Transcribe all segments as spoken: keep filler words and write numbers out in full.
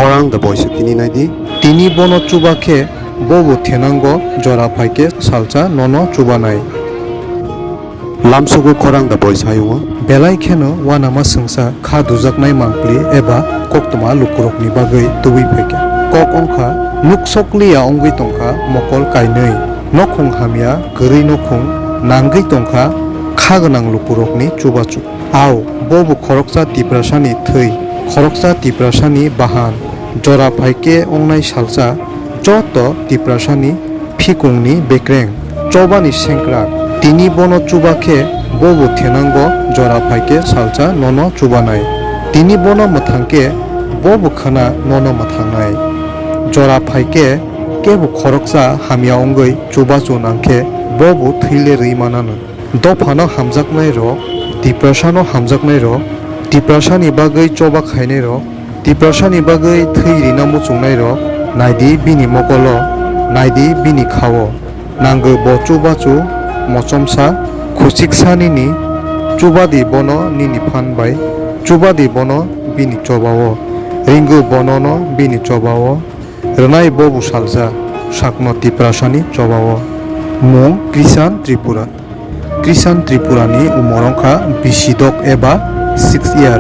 Khorang da boisa tini naidi. Tini bono chuba khe bobo thenango jora phaikhe salsa nono chubanai. Lamsugo khorang da boisa hayungo. Belai kheno wanama swngsa kha dujaknai mangpli eba koktwma lukurokni bagwi tubui phaikha. Kok wngkha, nuk sokliya wngwi tongkha mokol kainwi. Nokhung hamya, kwrwi nokhung nangwi tongkha kha gwnang lukurokni chubachu. Ao, bobo khoroksa Tiprasani thwi, khoroksa Tiprasani bahan, jora phaikhe wngnai salsa, joto Tiprasani phikungni bekreng, chobani sengkrak. Tini bono chuba khe bobo thenango jora phaikhe salsa nono chubanai. Tini bono mwthangkhe bobo khwna nono mwthangnai. Jora phaikhe kebo khoroksa hamya wngwi chubachu nangkhe bobo thwile rwi mananw. Dophano hamjaknairok, Tiprasano hamjaknairok, Tiprasani bagwi choba khainairok, Tiprasani bagwi thwi rina muchungnairok, naidi bini mokolo, naidi bini khao. Nangwi bo chubachu mochomsa, khusiksa nini, chubadi bono nini phan bai, chubadi bono bini chobao, ringwi bonono bini chobao, rwnai bobo salsa, sakno Tiprasani chobao. Mung Krishan Tripura. Krishan Tripurani umor wngkha bisidok eba six year.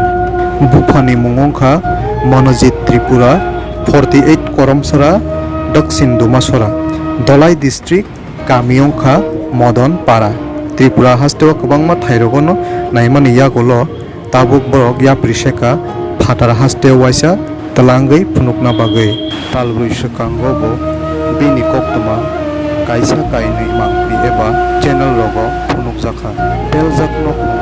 Buphani mung wngkha Manojit Tripura, forty eight Koromsora, Daksin Dumasora, Dholai district, kami wngkha Modon Para. Tripura hasteo kwbangma thairogono naimani yagulo tabuk borok yapri seka phatar hasteo waisa twlangwi phunukna bagwi. Talbrwi swkango bo bini koktwma kaisa kainwi mangpli eba channel rogo phunukjakha. Beljak nokhung,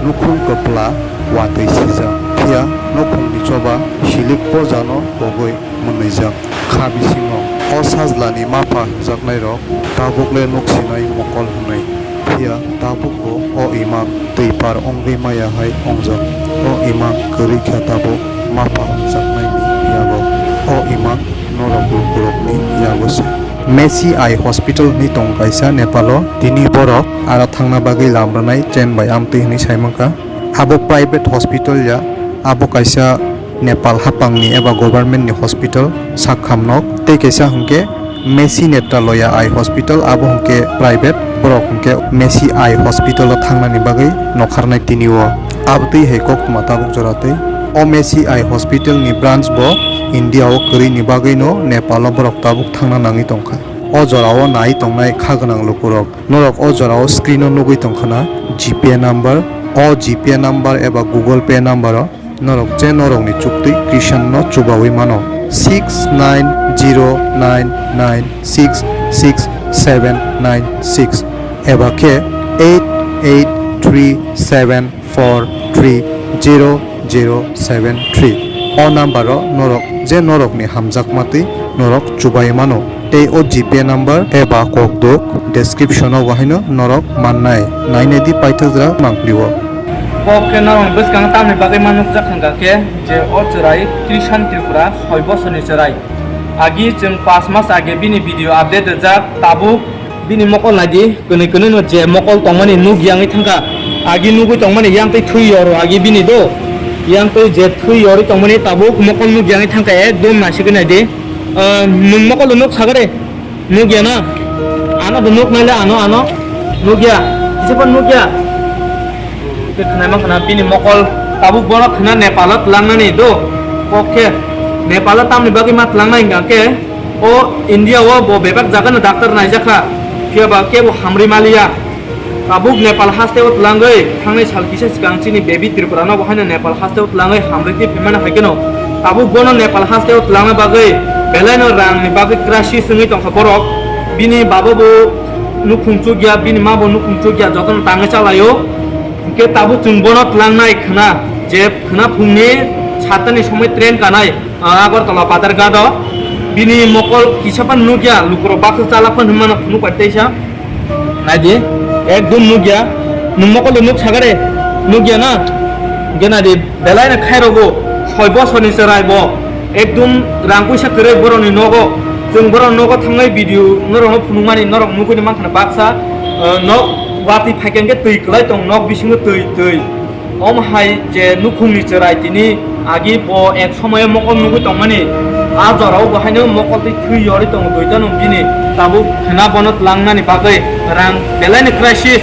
nukhung kwpla watwi sijak, phiya nokhungni choba silik pojano pogwi mwnwijak. Kha bisingo o sajlani mapha hwnjaknairok tabukle nuk sinai mokol hwnwi. Phiya tabukbo o imang twi par wngwi maya hai wngjak. O imang kwrwi khe tabuk mapha hwnjaknaini yago. O imang norok lukurokni yago se. Messi Eye Hospital hwnwi tongo kaisa Nepalo. Tini borok aro thangna bagwi lam rwnai train bai amtwi hwnwi sai mankha. Abo private hospital ya, abo kaisa Nepal hapangni eba government ni hospital sak khamnok, tei kaisa hwnkhe Messi Netraloya Eye Hospital, abo hwnkhe private, borok hwnkhe Messi Eye Hospital o thangnani bagwi nokharnai tini o. Abotwi hai koktwma tabuk jora twi. O Messi Eye Hospital ni branch bo India o kwrwi ni bagwi no Nepal o borok tabuk thangna nangwi tongkha. O jora o nai tongnai kha gwnang lukurok. Norok o jora o screen o nugwi tongkha na G P A number. O G P A number eba Google Pay number o norok je norokni chuktwi Krishan no chubawi mano, six nine zero nine nine six six seven nine six eba khe eight eight three seven four three zero zero seven three. O number o norok je norokni hamjakma twi norok chubai mano. Tei o G P A number eba kokduk description o bo haino norok mannai. Nainai di paithakjak mangpli o. Kok khe norokni bwskango tamni bagwi ma nukjak hwnkha khe je o chwrai Krishan Tripura soi bosorni chwrai. Agi chwng pas mas age bini video update rijak, tabuk bini mokol naidi, kwnwi kwnwi no je mokol tongmani nuk yangwi thangkha. Agi nugwi tongmani yang twi thwi yoro agi bini do. Yang twi je thwi yorwi tongmani tabuk mokol nuk yangwi thangkha, ekdom naisigwi naidi. Ah, nwng mokol nuk sagare. Nukya na? Ano bo nuk naile ano, ano. Nukya. Kisa phan nukya. Khe khwnai ma khwna bini mokol tabuk bono khwna Nepal o twlangnani do. Kok khe Nepal o tamni bagwi ma twlangnai hwnkha khe o India o bo bebak jaga no doctor naijakha. Phiya ba kebo hamrwi maliya. Tabuk Nepal haste o twlangwi thangnai sal kisa swkang chini baby Tripura no bo haino Nepal haste o twlangwi hamrwi twi phaimani hai kheno tabuk bono Nepal haste o twlangna bagwi belai no rang ni bagwi crisis wngwi tongkha borok. Bini baba bo nukhung chukya, bini ma bo nukhung chukya, jotono tangwi chalaio. Hinkhe tabuk chwng bono twlangnai khwna je khwna phungni satani somoi train kanai, ah, Agartala Badharghat o. Bini mokol kisa phan nukya, lukurok baksa chala phan hwnmano phunuk pai teisa. Naidi, ekdom nukya. Nwng mokol nuk sagare, nukya na? Hinkhe naidi, belai no khairokgo, soi bosorni chwrai bo. Ekdom rang puisa kwrwi borokni nogo. Chwng borokni nogo thangwi video norokno phunukmani norok nugwi mankha baksa, eh, nok watwi phaikha hinkhe twi kwlai tong, nok bisingo twi, twi. Omo hai je nukhungni chwrai tini Agi bo ek somoyo mokol nugwi tongmani, a jorao bo haino mokol twi thwi yorwi tongo duita nung bini, tabuk khwna bono tlangnani bagwi rang belai no crisis.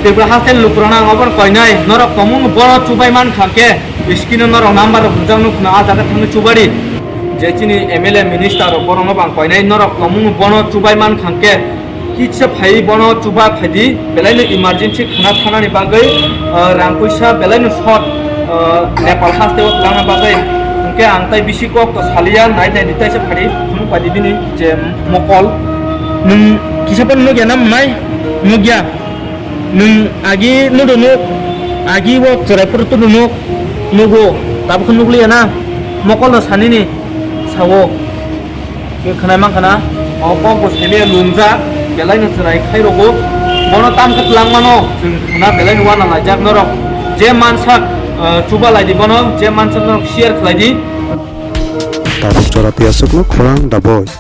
Tripura haste lukurokno ang obono koinai, norok tongmung bono chubai mankha khe, screen o norok number rok rijak nukha, a jaga thangwi chubadi. Je chini M L A minister rok borokno bo ang koinai, norok tongmung bono chubai mankha khe, kisa phai bono chuba phaidi, belai no emergency khwna thanani bagwi, ah, rang puisa belai no short, ah, Nepal haste o twlangna bagwi. Hwnkhe ang tai bisi kok to saliya, nai nai di taisa phadi phunuk paidi bini je mokol. Nwng kisa phano nukya na mai? Nukya. Nwng agi nudo nuk, agi o chwrai phuru tudo nuk, nugo, tabukhe nukliya na? Mokol no sanini, sawo. Khe khwnai mankha na, o kok bo saibe lungjak, belai no chwrai khai rogo. Bono tam khe twlang mano, chwng khwna belai no uana laijak norok. Je mansak, eh, chuba laidi bono, je mansak norok share khlaidi. Tabuk jora tei aswkno khorang da boys.